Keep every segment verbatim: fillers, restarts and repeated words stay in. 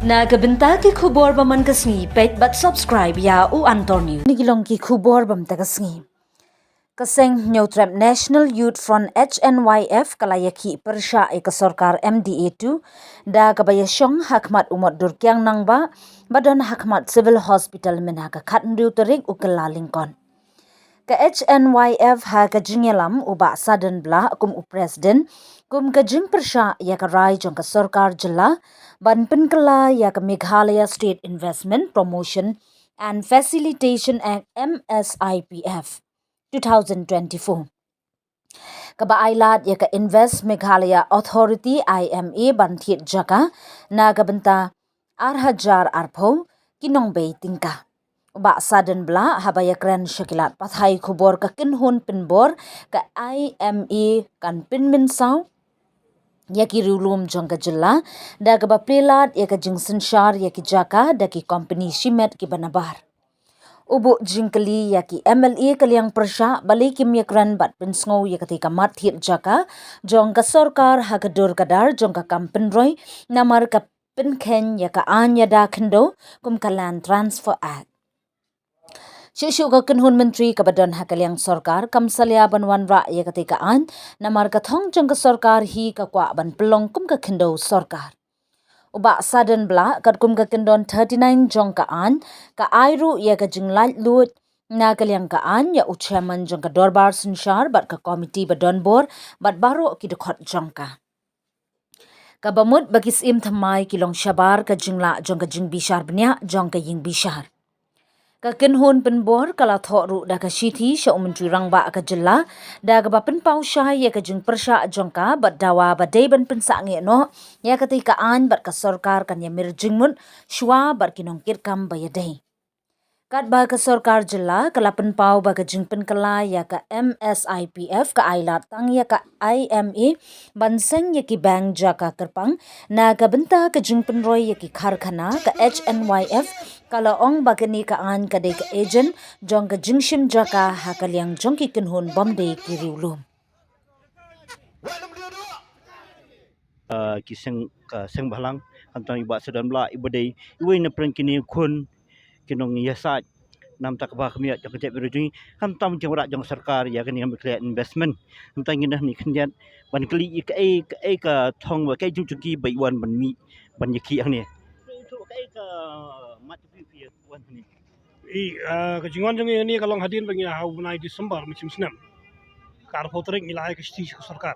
Na ka bynta ki khubor ba man ka sngi, peit bad subscribe ïa U Antor News. Kine ki long ki khubor ba man ka sngi. Ka seng Hynñiewtrep National Youth Front, H N Y F, ka la ïakhih pyrshah ïa ka sorkar M D A two da kaba ïashong ha khmat u mot dur kiang nangbah ba don ha khmat Civil Hospital mynha ka khathynriew tarik u Kyllalyngkot. Ka H N Y F ha ka jingïalam u Bah Sadenblah kum u President, kum ka jingpyrshah ïa ka rai jong ka sorkar jylla ban pynkylla ïa ka Meghalaya State Investment Promotion and Facilitation Act, M S I P F, two thousand twenty-four, kaba ai lad ïa ka Invest Meghalaya Authority, I M A, ban thied jaka na ka bynta ar hajar arphew ki nongbei tyngka. U Bah Sadenblah haba ïakren sha ki lad pathai khubor ka kynhun pynbor ka I M A kan pynmynsaw ïa ki riewlum jong ka jylla da kaba plie lad ïa ka jingsynshar ïa ki jaka da ki kompani shimet kiba nabar. U buh jingkylli ïa ki M L A ka liang pyrshah balei kim ïakren bad pynsngew ïa katei ka mat thied jaka jong ka sorkar ha ka dur ka dar jong ka kam pynroi, namar ka pynkheiñ ïa ka aiñ ïada khyndew kum ka Land Transfer Act. Shuh shuh ka kynhun myntri kaba don ha ka liang sorkar kam salia ban wanrah ïa katei ka aiñ, namar ka thong jong ka sorkar hi ka kwah ban pynlong kum ka khyndew sorkar. U Bah Sadenblah, katkum ka kyndon thirty-nine jong ka aiñ, ka ai ruh ïa ka jinglaitluid na ka liang ka aiñ ïa u Chairman jong ka Dorbar Synshar bad ka Komiti ba don bor bad baroh ki dkhot jong ka. Kaba mut ba ki syiem thymmai ki long shabar ka jinglah jong ka jingbishar bniah jong ka ïing bishar. Ka kynhun pynbor ka la thoh ruh da ka shithi sha u Myntri Rangbah ka jylla da kaba pynpaw shai ïa ka jingpyrshah jong ka bad dawa ba dei ban pynsangeh noh ïa katei ka aiñ bad ka sorkar kan ïamir jingmut shuwa bad ki nongkitkam ba ïadei. Katba ka sorkar jylla ka la pynpaw ba ka jingpynkylla ïa ka M S I P F ka ai lad tang ïa ka I M A ban seng ïa ki bank jaka kyrpang, na ka bynta ka jingpynroi ïa ki karkhana, ka H N Y F ka la ong ba kane ka aiñ ka dei ka agent jong ka jingshim jaka ha ka liang jong ki kynhun bym dei ki riewlum. Ah, ki seng, ka seng bhalang, khamtam i Bah Sadenblah, i ba dei iwei na pdeng kine khun ki nongïasaid, namar kaba kham ïa jong ka jaitbynriew jong ngi, khamtam jingwanrah jong sorkar ïa kane ka Meghalaya Investment. Khamtam ngin ïa khyndiat ban kylli ïa kaei kaei ka thong, ba kaei jong ki ba i wan ban mih ban ïakhih hangne. Kaei ka mat phi phi wan hangne? I, ah, ka jingwan jong ngi hangne ka long hadien ba ngi ha u bnai December mynshem snem, ka arphew tarik, ngi la ai ka shithi sha ka sorkar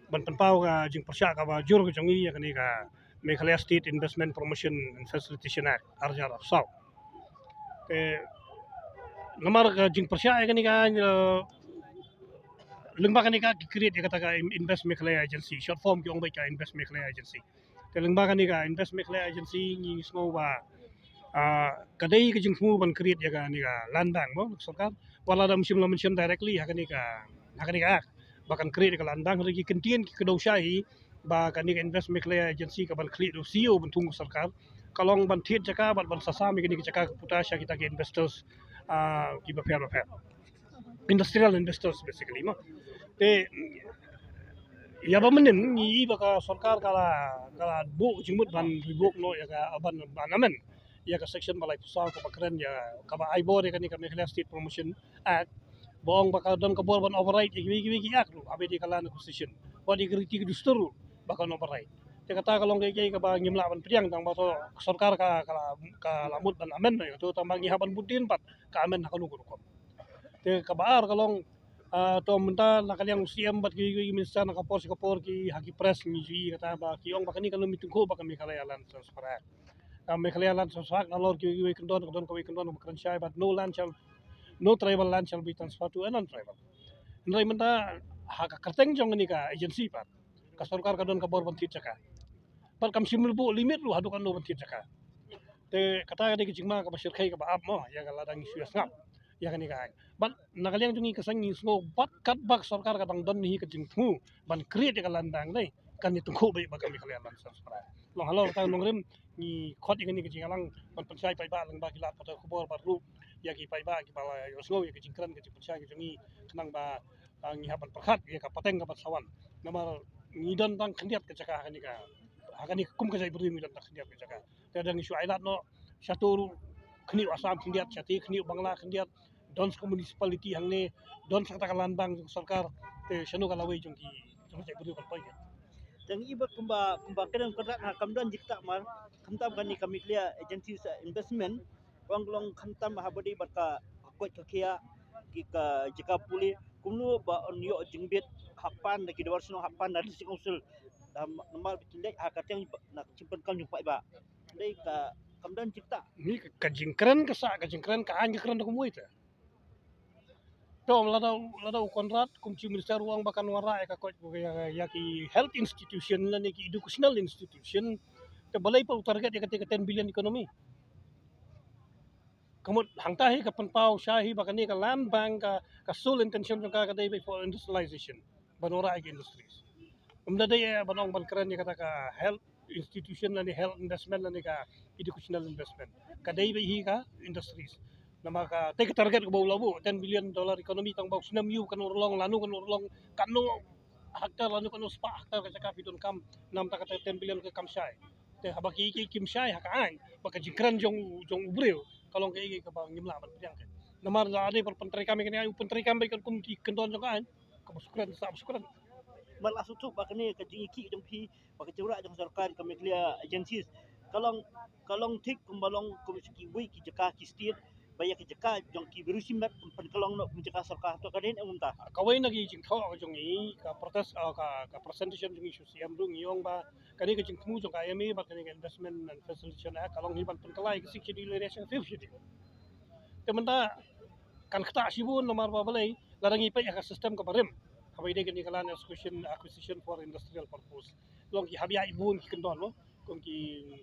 ban pynpaw ka jingpyrshah kaba jur ka jong ngi ïa kane ka Meghalaya State Investment Promotion and Facilitation Act, ar hajar arphew saw. Te namar ka jingpyrshah ïa kane ka, eh, lyngba kane ka ki create ïa kata ka Invest Meghalaya Agency, short form ki ong ba ka Invest Meghalaya Agency. Te lyngba kane ka Invest Meghalaya Agency ngi sngew ba, ah, ka dei ka jingthmu ban create ïa kane ka land bank mo, sorkar. Wat la da ym shym la mention directly ha kane ka, ha kane ka act ba kan create ïa ka land bank, hynrei ki kyntien ki kdew shai hi ba kane ka Invest Meghalaya Agency ka ban khlieh da u C E O ban thung ka sorkar, ka long ban thied jaka bad ban sah sam ïa kane ka jaka ka puta sha kita ki investors, ah, kiba pher ba pher. Industrial investors basically mo. Te ïa ba mynnin ngi i ba ka sorkar ka la, ka la buh jingmut ban revoke noh ïa ka, ban, ban amend ïa ka section ba laiphew saw kaba kren ïa, kaba ai bor ïa kane ka Meghalaya State Promotion Act, ba ong ba ka don ka bor ban override ïa kiwei kiwei ki act ruh, haba ïadei ka land acquisition, ba ïa ki riti ki dustur ruh ba kan override. Te kata ka long kaei kaei kaba ngim lah ban pdiang, tang ba to sorkar ka, ka la, ka la mut ban amend ïa kato, tang ba ngi hap ban bud dien pat ka amend ha kano ka rukom. Te kaba ar ka long, ah, to mynta na ka liang u C M bad ki, ki minister na ka por sha ka por ki, ha ki press ngi ju i kata ba ki ong ba kane kan ym tyngkhuh bad ka Meghalaya Land Transfer Act. Ka Meghalaya Land Transfer Act nalor ki, ki, ki kyndon, ka don kawei kyndon ba kren shai ba no land shall, no tribal land shall be transferred to a non-tribal. Hynrei mynta ha ka kyrteng jong kane ka agency pat, ka sorkar ka don ka bor ban thied jaka. Bad kam shym la buh limit ruh haduh katno ban thied jaka. Te kata ka dei ka jingma kaba shyrkhei kaba ap mo, ïa ka lada ngi shu ïa sngap ïa kane ka act. Bad na ka liang jong ngi ka seng ngi sngew bad katba ka sorkar ka dang don hi ka jingthmu ban create ïa ka land bank, dei kan ïa tyngkhuh beit bad ka Meghalaya Land Transfer Act. Long halor kata nongrim ngi khot ïa kane ka jingïalang ban pynshai paidbah lyngba ki lad pathai khubor bad ruh ïa ki paidbah kiba la ïohsngew ïa ka jingkren ka jingpynshai ka jong ngi khnang ba, ah, ngi hap ban pyrkhat ïa ka pateng kaba sa wan. Namar ngi don tang khyndiat ka jaka ha kane ka Ha kane kum ka jaitbynriew ngi don da khyndiat ka jaka. Te dang ngi shu ai lad noh, shato ruh khyndiat Assam khyndiat, shate khyndiat Bangla khyndiat, don sa ka municipality hangne, don sa kata ka land bank jong ka sorkar, te shano ka lawei jong ki, jong ka jaitbynriew kan poi. Te ngi ba kumba, kumba kren ka rat ha kam don jingktah mar, khamtam kane ka Meghalaya Agency sa Investment, ong long khamtam ha body bad ka, ka koit ka khiah, ki ka jaka pule, kumno ba un ïoh jingbit hapoh na ki dorbar shnong hapoh na District Council. Namar ba ki leit ha ka tiang na ka jingpynkam jong paidbah. Dei ka kam don jingktah. Ni ka, ka jingkren ka sah, ka jingkren ka aiñ ka kren da kumwei te. To lada, lada u Conrad kum Chief Minister u ong ba kan wanrah ïa ka koit ïa, ïa ki health institution lane ki educational institution. Te balei pat u target ïa kata ka ten billion economy. Ka mut hangta hi ka pynpaw sha hi ba kane ka land bank ka, ka sole intention jong ka ka dei ba for industrialization. Ban wanrah ïa ki industries. Ym da dei eh ban ong ban kren ïa kata ka health institution lane health investment lane ka educational investment. Ka dei ba hi ka industries. Namar ka, te ka target kaba u la buh, ten billion dollar economy tang ba u snem ïa u kan urlong, lano kan urlong, kano hektar lano kano spah hektar ka jaka phi donkam, namar kata ten billion ka kam shai. Te haba ki, ki, kim shai ha ka aiñ, ba ka jingkren jong, jong u briew, ka long kaei kaba ngim lah ban pdiang ka. Namar lada dei ban pyntreikam ïa kane, u pyntreikam beit kum ki kyndon jong ka aiñ, kaba shu kren, sa ba shu kren. Mar la shu thuh ba kane ka jingïakhih jong phi, ba ka jingrah jong sorkar ka Meghalaya Agencies, ka long, ka long thik kumba long kum kiwei ki jaka ki state, ba ïa ki jaka jong ki bariewshimet pynkyllon noh kum jaka sorkar, to ka dei ne em kumta. Kawei na ki jingthoh ka jong ngi, ka protest, ah, ka, ka presentation jong ngi sha u C M ruh ngi ong ba kane ka jingthmu jong ka I M A bad kane ka Investment and Facilitation Act ka long hi ban pynkylla ïa ka Sixth Schedule area sha ka Fifth Schedule. Te mynta kan ktah shibun namar ba balei, lada ngi peit ïa ka system kaba rim, haba ïadei kane ka Land Acquisition, Acquisition for Industrial Purpose, long ki hap ïaid bun ki kyndon mo, kum ki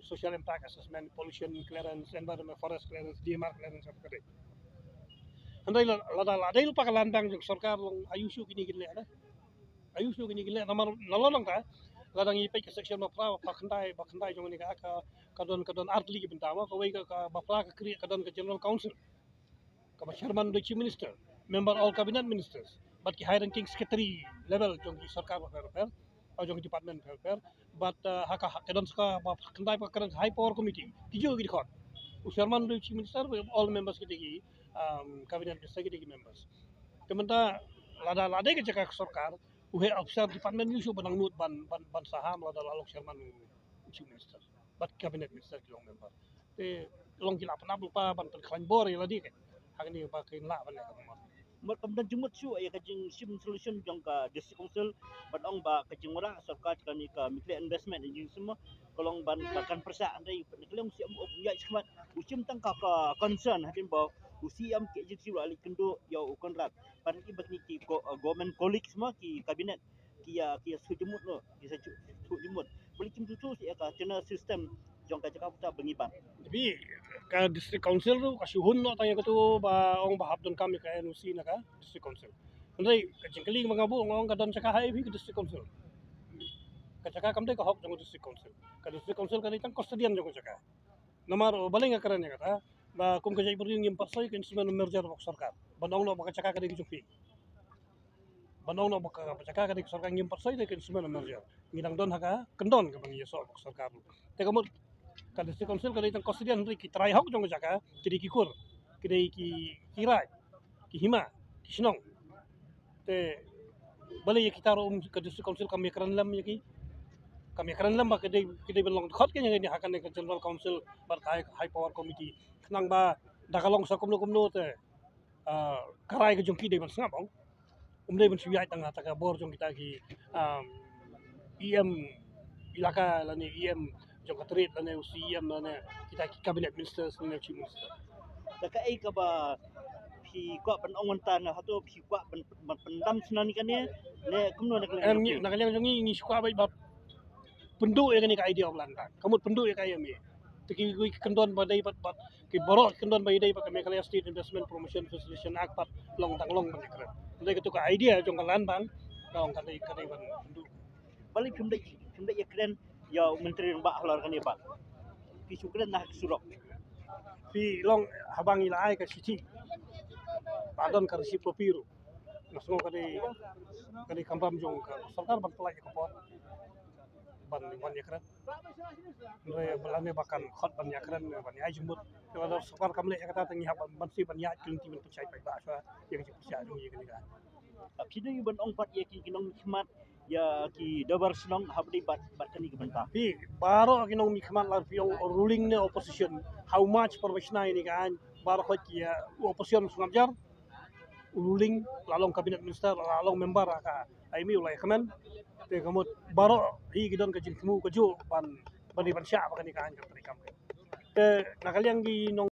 Social Impact Assessment, Pollution Clearance, Environment, Forest Clearance, D M R Clearance, haba ka dei. Hynrei la, lada la dei lypa ka land bank jong sorkar, long aiu shuh kine kin leh, aiu shuh kine kin leh. Namar nalor nangta, lada ngi peit ka section ba phra, ba khyndai, ba khyndai jong kane ka, ka, ka don, ka don ar tylli ki bynta mo, kawei ka, ka ba phra ka kri, ka don ka General Council, kaba chairman u dei Chief Minister, member all cabinet ministers, bad ki high ranking secretary level jong ki sorkar bapher bapher, ah, jong ki department bapher bapher, bad, ah, ha ka, ha ka don sa kaba khyndai ba kren high power committee, ki juh ki dkhot. U chairman u dei Chief Minister, all members ki dei ki, um, cabinet minister ki dei ki members. Te mynta lada, lada dei ka jaka ka sorkar, u heh officer department ïoh shuh ban nang nud ban, ban, ban saham lada la long chairman u Chief Minister bad cabinet minister ki long member. Te long ki la pynap lypa ban pynkhlaiñ bor ïa lade, ha kane ba kin lah ban leh kaba mut. Mut kam don jingmut shuh ïa ka jingshim solution jong ka District Council, ban ong ba ka jingwanrah sorkar kane ka Meghalaya Investment Agency mo, ka long ban ka kan pyrshah, hynrei ka long u C M u ïaid shakhmat, u shim tang ka, ka concern hadien ba u C M ki agency u la leit kynduh ïa u Conrad. Pat ki ba kine ki go-, government colleagues mo, ki cabinet, ki ïa, ki ïa shu jingmut noh, ki ïa shu, shu jingmut. Balei kim shu shu ïa ka tenure system jong ka jaka puta ba ngi ban. Tapi ka District Council ruh ka shu hun noh tang ïa katu ba ong ba hap donkam ïa ka N O C na ka District Council. Hynrei ka jingkylli ba nga buh, nga ong ka don jaka ha ïa phi ka District Council. Ka jaka kam dei ka hok jong ka District Council. Ka District Council ka dei tang custodian jong ka jaka. Namar, oh, balei nga kren ïa kata, ba kum ka jaitbynriew ngim pat soi ka instrument of merger bad ka sorkar. Ban ong noh ba ka jaka ka dei ka jong phi. Ban ong noh ba ka, ba ka jaka ka dei ka sorkar, ngim pat soi da ka instrument of merger. Ngi dang don ha ka kyndon kaba ngi ïasoh bad ka sorkar. Te ka mut ka District Council ka dei tang custodian, hynrei ki trai hok jong ka jaka ki dei ki kur, ki dei ki, ki raid, ki hima, ki shnong. Te balei ïa kita ruh um, ka District Council kam ïakren lem ïa ki. Kam ïakren lem ba ka dei, ka dei ban long dkhot ka ïa ngi ha kane ka General Council bad ka High, High Power Committee. Khnang ba da ka long sa kumno kumno te, ah, ka rai ka jong ki dei ban sngap, ong. Um dei ban shu ïaid tang ha kata ka bor jong kita ki, um, E M ilaka lane E M jong ka state lane u C E M lane kita ki cabinet ministers lane chief minister. Te kaei kaba phi kwah ban ong mynta, na hato phi kwah ban, ban pyndam shwa na kane ne kumno na ka liang? Em, ngi, na ka liang jong ngi, ngi shu kwah beit ba pynduh ïa kane ka idea of land bank. Ka mut pynduh ïa ka I M A. Te ki, ki kyndon ba dei bad, bad ki baroh ki kyndon ba ïadei bad ka Meghalaya State Investment Promotion Facilitation Act pat long dang long ban ïakren. Te katu ka idea jong ka land bank ka long ka dei, ka dei ban pynduh. Balei phim dei, phim dei ïakren ïa u Myntri Rangbah halor kane pat? Phi shu kren na ha ki surok. Phi long haba ngi la ai ka shithi ba don ka receipt copy ruh. Nga sngew ka dei, ka dei kamram jong ka sorkar ban pynlait ïa ka por. ban ban ïakren. Hynrei ba lane ba kan khot ban ïakren ban ïa jingmut. Te lada sorkar kam leh ïa kata te ngi hap ban ban shu ban ïa ki lynti ban pynshai paidbah shuwa ïa ka jingpynshai jong ngi kane ka. Phi dei ban ong pat ïa ki ki nongmihkhmat ïa ki dorbar shnong hapdeng bad bad kane ka bynta. Phi baroh ki nongmihkhmat la phi ong ruling ne opposition, how much por ba shna ïa kane ka aiñ, baroh ki ïa opposition sngap jar, ruling la long cabinet minister la long member ka I M U la ïa kmen. Te ka mut baroh hi ki don ka jingthmu kajuh ban ban ïa ban shah ba kane ka aiñ kan treikam. Te na ka liang ki nong